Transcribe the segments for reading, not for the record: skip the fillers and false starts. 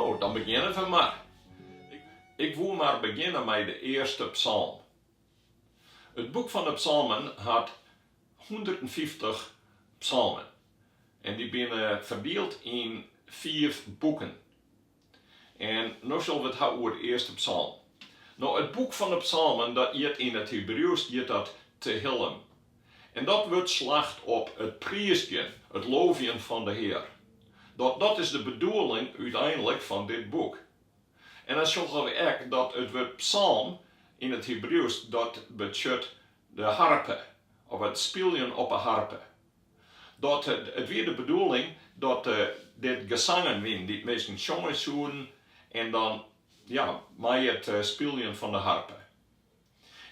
No, dan begjinne we mar. Ik woe mar begjinne mei de earste psalm. It boek fan de psalmen hat 150 psalmen en dy binne ferdield yn fiif boeken. En no sille we it ha oer de earste psalm. No, it boek fan de psalmen, dat hjit yn it Hebriuwsk hjit dat Tehillim. En dat wurd slacht op it priizgjen, it loovjen fan de Hear. Dat dat is de bedoeling úteinlik fan dit boek. En dan sjogge we ek dat it wurd psalm yn it Hebriuwsk dat betsjut de harpe, of it spyljen op 'e harpe. Dat it wie de bedoeling dat dit gesangen wienen dy't minsken sjonge soenen en dan ja, mei it spyljen fan de harpe.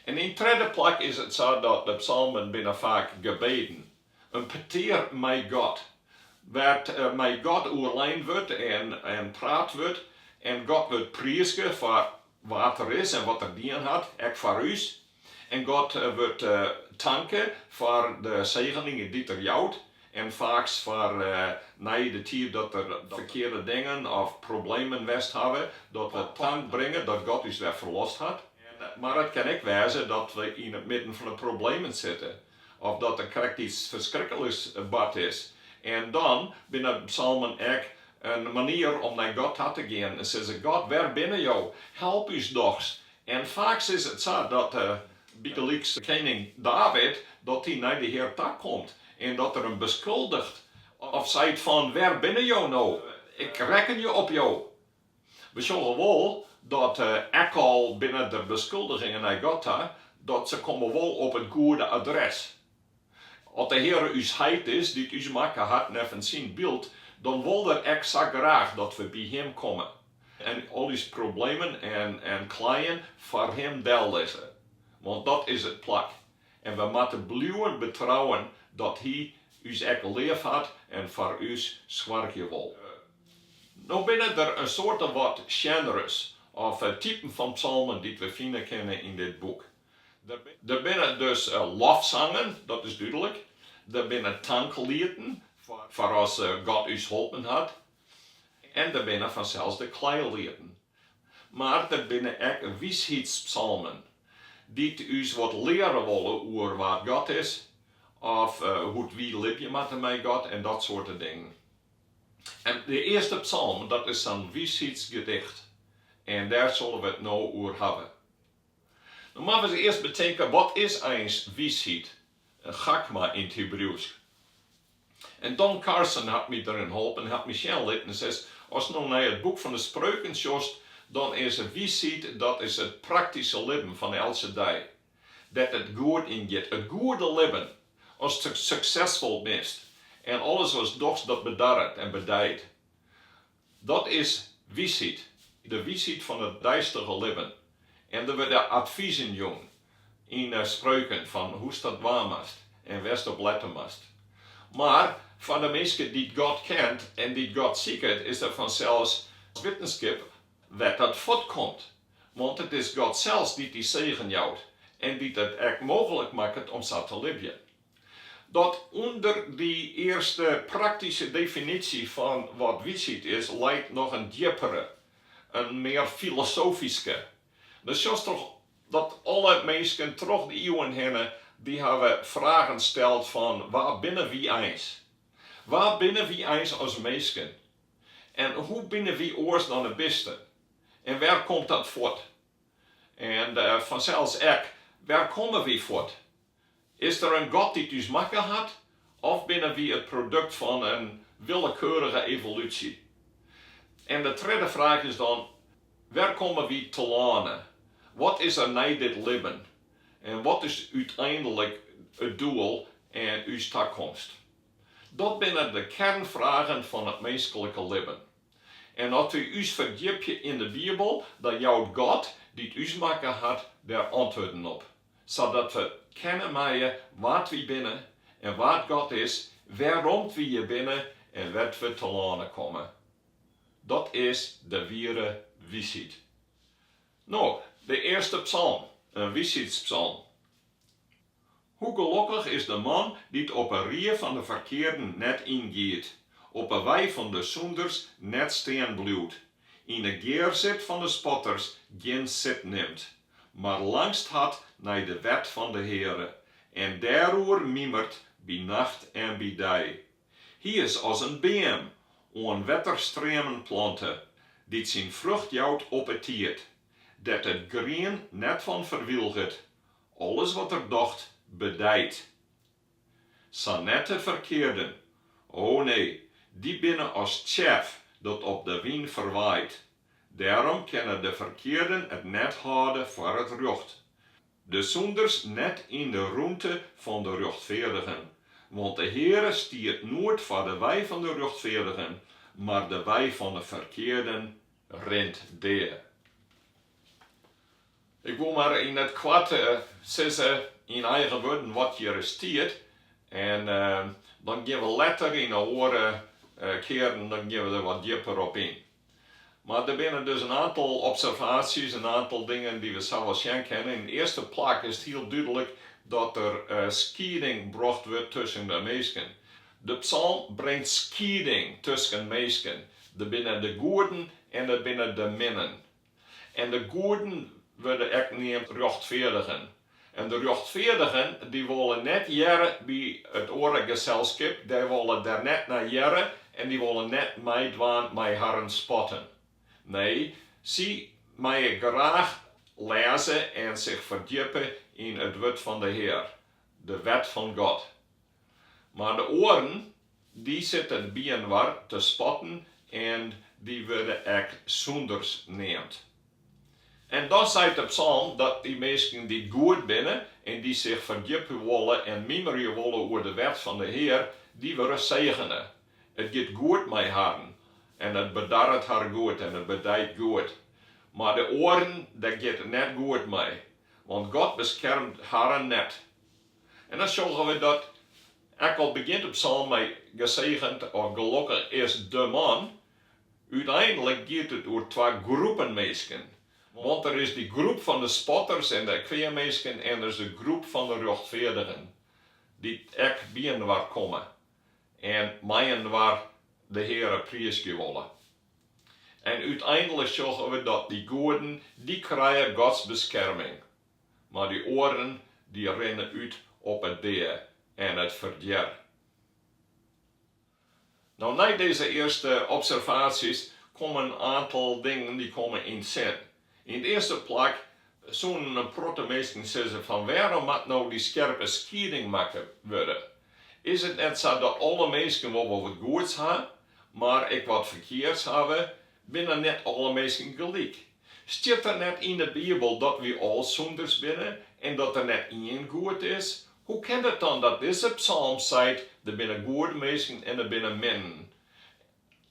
En yn tredde plak is it sa dat de psalmen binne faak gebeden, in petear mei God, wêr't mei God oerlein wurdt en praat wurdt en God wurdt priizge foar wa't er is en wat er dien hat, ek foar ús. En God wurdt tanke foar de segeningen dy't er jout en faaks foar nei de tiid dat der ferkearde dingen of problemen west hawwe, dat we tank bringe dat God ús wer ferlost hat. Mar it kin ek wêze dat we yn it midden fan de problemen sitte of dat der krekt iets ferskrikliks bard is. En dan binne de psalmen ek in manier om nei God ta te gean en sizze, God, wêr binne Jo? Help ús dochs. En faaks is it sa dat bygelyks kening David, dat hy nei de Hear ta komt en dat er him beskuldigt of seit fan, Wêr binne Jo no? Ik rekkenje op Jo. We sjogge wol dat ek al binne der beskuldigingen nei God ta, dat se komme wol op it goede adres. As de Heare ús Heit is, dy't ús makke hat neffens syn byld, dan wol Er ek sa graach dat we by Him komme en al ús problemen en kleien foar Him dellizze. Want dat is it plak. En we moatte bliuwen betrouwen dat Hy ús ek leaf hat en foar ús soargje wol. No binne der in soarte wat sjenres of typen fan psalmen dy't we fine kinne yn dit boek. Der binne dus lofsangen, dat is dúdlik. Der binne tanklieten, foar as God ús holpen hat. En der binne fansels de kleilieten. Mar der binne ek wishheidspsalmen, dy't ús wat leare wolle oer wa't God is of hoe't wy libje moatte mei God en dat soarte dingen. En de earste psalm, dat is sa'n wisheidsgedicht. En dêr sille we it no oer hawwe. No moatte we earst betinke, wat is eins wiisheid? Chachma yn it Hebriuwsk. En Don Carson hat my deryn holpen, hat my sjen litten, sis, ast no nei it boek fan de Spreuken sjochst, dan is wiisheid, dat is it praktyske libben fan eltse dei. Dêr't it goed yn giet, it goede libben. Ast suksesfol bist en alles watst dochst dat bedarret en bedijt. Dat is wiisheid, de wiisheid fan it deistige libben. En der wurde advizen jûn yn Spreuken fan hoe'tst dat dwaan moatst en wêr'tst op lette moatst. Mar foar de minske dy't God kent en dy't God siket is der fansels wittenskip wêr't dat fuortkomt. Want it is God sels dy't dy segen jout en dy't it ek mooglik makket om sa te libjen. Dat ûnder dy earste praktyske definysje fan wat wiisheid is, leit noch in djippere, in mear filosofyske. Do sjochst troch dat alle minsken troch de iuwen hinne, dy hawwe fragen steld fan wa binne wy eins? Wa binne wy eins as minsken? En hoe binne wy oars dan de bisten? En wêr komt dat fuort? En fansels ek, wêr komme wy fuort? Is der in God dy't ús makke hat, of binne wy it produkt fan in willekeurige evolúsje? En de tredde fraach is dan, wêr komme wy telâne? Wat is der nei dit libben? En wat is úteinlik it doel en ús takomst? Dat binne de kernfragen fan it minsklike libben. En as wy ús ferdjipje yn de Bibel, dan jout God, dy't ús makke hat, dêr antwurden op. Sadat we kenne meie wa't wy binne en wa't God is, wêrom't wy hjir binne en wêr't we telâne komme. Dat is de wiere wiisheid. No, de earste psalm, in wiishheidspsalm. Hoe gelokkich is de man dy't op 'e rie fan de ferkearden net yngiet, op 'e wei fan de sûnders net stean bliuwt. yn 'e gearsit fan de spotters gjin sit nimt, mar langst hat nei de wet fan de Heare en dêroer mimert by nacht en by dei. Hy is as in beam, oan wetterstreamen plante, dy't syn frucht jout op 'e tiid, dêr't it grien net fan ferwylget, alles wat er docht, bedijt. Sa net de ferkearden, o nee, dy binne as tsjef dat op de wyn ferwaait. Dêrom kinne de ferkearden it net hâlde foar it rjocht. De sûnders net yn de rûnte fan de rjochtfeardigen, want de Heare stiet noed foar de wei fan de rjochtfeardigen, mar de wei fan de ferkearden rint dea. Ik woe mar yn it koart sizze yn eigen wurden wat hjir stiet en dan gean we letter yn de oare kearen dan gean we der wat djipper op yn. Mar der binne dus in aantal observaasjes, in aantal dingen dy't we sa wol sjen kinne. Yn it earste plak is it hiel dúdlik dat der skieding brocht wurdt tusken de minsken. De psalm bringt skieding tusken minsken. Der binne de goeden en der binne de minnen. En de goeden wurde ek neamd rjochtfeardigen. En de rjochtfeardigen dy wolle net hearre by it oare geselskip, dy wolle der net nei hearre en dy wolle net meidwaan mei harren spotten. Nee, sy meie graach lêze en sich ferdjippe yn it wurd fan de Hear, de wet fan God. Mar de oaren, dy sitte byinoar te spotten en dy wurde ek sûnders neamd. En dan seit de psalm dat dy minsken dy't goed binne en dy't sich ferdjipje wolle en mimerje wolle oer de wet fan de Hear, dy wurde segene. It giet goed mei harren en it bedarret har goed en it bedijt goed. Mar de oaren, dêr giet it net goed mei, want God beskermt harren net. En dan sjogge we dat, ek al begjint de psalm mei gesegend of gelokkich is de man, úteinlik giet it oer twa groepen minsken. Want der is dy groep fan de spotters en de kweaminsken en der is de groep fan de rjochtfeardigen, dy't ek byinoar komme en mei-inoar de Heare priizgje wolle. En úteinlik sjogge we dat dy goeden, dy krije Gods beskerming. Mar dy oaren, dy rinne út op 'e dea en it ferdjer. No, nei dizze earste observaasjes komme in oantal dingen dy komme yn 't sin. Yn it earste plak soenen in protte minsken sizze fan wêrom moat no dy skerpe skieding makke wurde? Is it net sa dat alle minsken wol wol wat goeds ha, mar ek wat ferkeards hawwe? Binne net alle minsken gelyk? Stiet der net yn de Bibel dat wy al sûnders binne en dat der net ien goed is? Hoe kin it dan dat dizze psalm seit, der binne goede minsken en der binne minnen?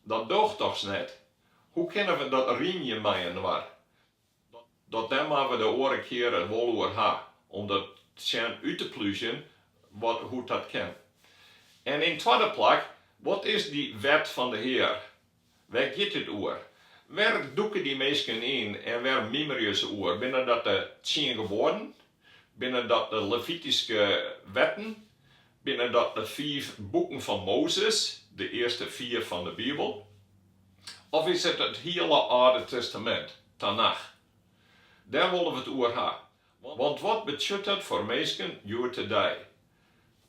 Dat doocht dochs net? Hoe kinne we dat rymje mei-inoar? Dat dêr moatte we de oare kear it wol oer ha, om dat sjen út te plúzjen wat hoe't dat kin. En yn twadde plak, wat is dy wet fan de Hear? Wêr giet it oer? Wêr dûke dy minsken yn en wêr mimerje se oer? Binne dat de Tsien Geboaden? Binne dat de Levityske wetten? Binne dat de fiif boeken fan Mozes, de earste fiif fan de Bibel? Of is it it hiele Alde Testamint, Tanach? Dêr wolle we it oer ha. Want wat betsjut dat foar minsken hjoed-de-dei?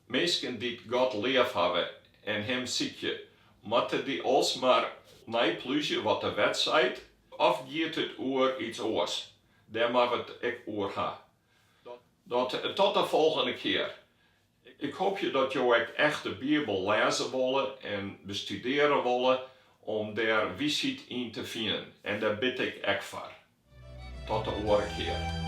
Minsken dy't God leaf hawwe en Him sykje, moatte dy alsmar neiplúzje wat de wet seit, of giet it oer iets oars? Dêr moatte we it ek oer ha. Dat tot de folgjende kear. Ik hoopje dat jo ek echt de Bibel lêze wolle en bestudearje wolle om dêr wiisheid yn te finen en dêr bid ik ek foar. Tot de oare kear.